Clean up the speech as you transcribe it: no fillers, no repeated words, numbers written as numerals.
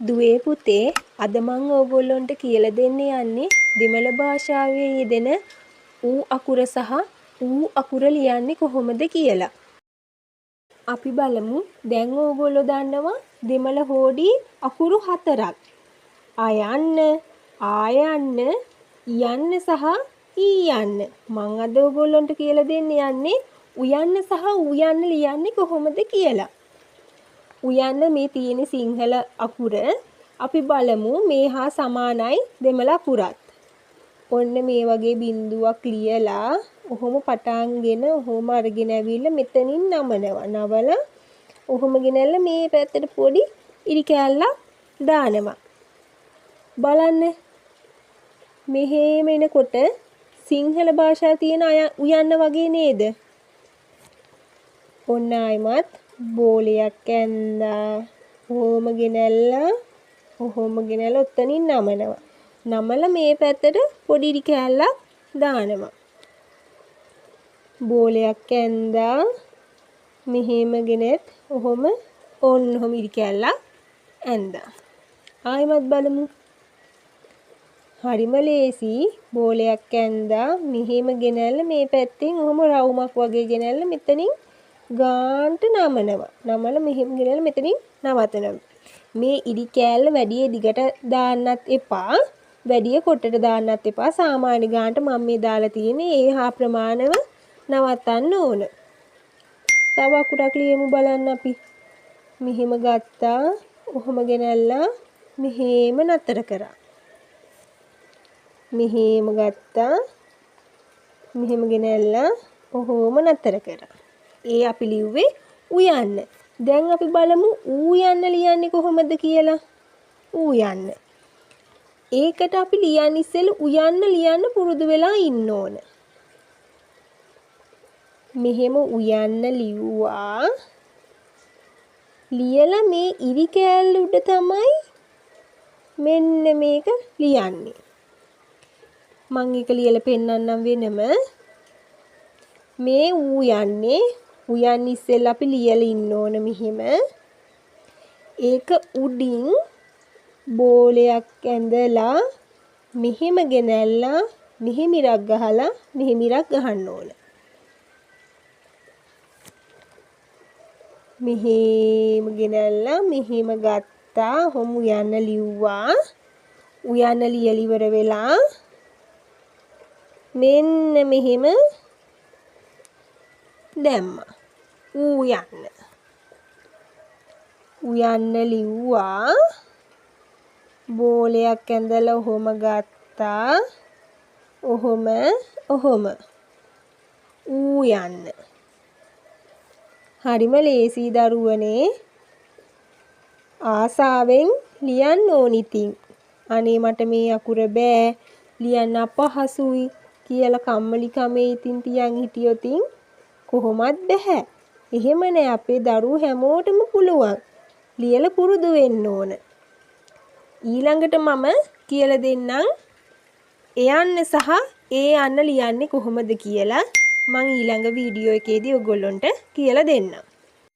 දුවේ පුතේ, අද මං ඕගොල්ලොන්ට කියලා දෙන්න යන්නේ දෙමළ භාෂාවේ යෙදෙන ඌ අකුර සහ ඌ අකුර ලියන්නේ කොහොමද කියලා. අපි බලමු. දැන් ඕගොල්ලෝ දන්නවා දෙමළ හෝඩි අකුරු හතරක්. අයන්න, ආයන්න, ඉයන්න සහ ඊයන්න. මං අද ඕගොල්ලොන්ට කියලා දෙන්න යන්නේ උයන්න සහ ඌයන්න ලියන්නේ කොහොමද කියලා. උයන්න මේ තියෙන සිංහල අකුර අපි බලමු මේ හා සමානයි දෙමළ අකුරත්. ඔන්න මේ වගේ බිඳුවක් ලියලා ඔහොම පටන්ගෙන ඔහොම අරගෙන ඇවිල්ලා මෙතනින් නමනවා. නවලා ඔහොම ගෙනල්ලා මේ පැත්තට පොඩි ඉරි කෑල්ලක් දානවා. බලන්න, මෙහෙම එනකොට සිංහල භාෂාවේ තියෙන අය උයන්න වගේ නේද? ඔන්න ආයෙමත් බෝලයක් ඇන්දා. ඔහොම ගෙනල්ලා ඔහොම ගෙනල්ලා ඔතනින් නමනවා. නමලා මේ පැත්තට පොඩි ඉරි කෑල්ලක් දානවා. බෝලයක් ඇන්දා. මෙහෙම ගෙනෙත් ඔහොම ඔන්න ඔහොම ඉරි කෑල්ලක් ඇන්දා. ආයෙමත් බලමු. හරිම ලේසි. බෝලයක් ඇන්දා. මෙහෙම ගෙනල්ලා මේ පැත්තෙන් ඔහොම රවුමක් වගේ ගෙනල්ලා මෙතනින් ගාන්ට නමනවා. නමලා මෙහෙම ගෙනල්ලා මෙතනින් නවතනවා. මේ ඉරි කෑල්ල වැඩි දිගට දාන්නත් එපා, වැඩි කොටට දාන්නත් එපා. සාමාන්‍ය ගානට මම මේ දාලා තියෙන්නේ ඒ හා ප්‍රමාණව නවත්තන්න ඕන. තව අකුරක් ලියමු බලන්න අපි. මෙහෙම ගත්තා. ඔහොම ගෙනල්ලා මෙහෙම නතර කරා. මෙහෙම ගත්තා. මෙහෙම ගෙනල්ලා ඔහොම නතර කරා. ඒ අපි ලිව්වේ උයන්න. දැන් අපි බලමු ඌ යන්න ලියන්නේ කොහොමද කියලා. ඌ යන්න. ඒකට අපි ලියන්න ඉස්සෙල්ලා උයන්න ලියන්න පුරුදු වෙලා ඉන්න ඕන. මෙහෙම උයන්න ලිව්වා. ලියලා මේ ඉරි කෑල්ල උඩ තමයි මෙන්න මේක ලියන්නේ. මං ඒක ලියලා පෙන්නන්නම් වෙනම. මේ ඌ යන්නේ උයන් ඉස්සෙල්ලා අපි ලියලා ඉන්න ඕන මෙහෙම. ඒක උඩින් බෝලයක් ඇඳලා මෙහෙම ගෙනල්ලා මෙහෙම ඉරක් ගහලා මෙහෙම ඉරක් ගහන්න ඕන. මෙහෙම ගෙනල්ලා මෙහෙම ගත්තා. ඔහොම උයන්න ලිව්වා. උයන්න ලියලා ඉවර වෙලා මෙන්න මෙහෙම දැම්මා. ඌ යන්න. උයන්න ලිව්වා. බෝලයක් ඇඳලා ඔහොම ගත්තා. ඔහොම ඔහොම ඌ යන්න. හරිම ලේසි දරුවනේ. ආසාවෙන් ලියන්න ඕන ඉතින්. අනේ මට මේ අකුර බෑ, ලියන්න අපහසුයි කියලා කම්මලි කමේ ඉතින් තියන් හිටියොතින් කොහොමත් බැහැ. එහෙම නෑ, අපේ දරුවෝ හැමෝටම පුළුවන්. ලියලා පුරුදු වෙන්න ඕන. ඊළඟට මම කියලා දෙන්නම් එයන්න සහ ඒ යන්න ලියන්නේ කොහොමද කියලා. මං ඊළඟ වීඩියෝ එකේදී ඔයගොල්ලොන්ට කියලා දෙන්නම්.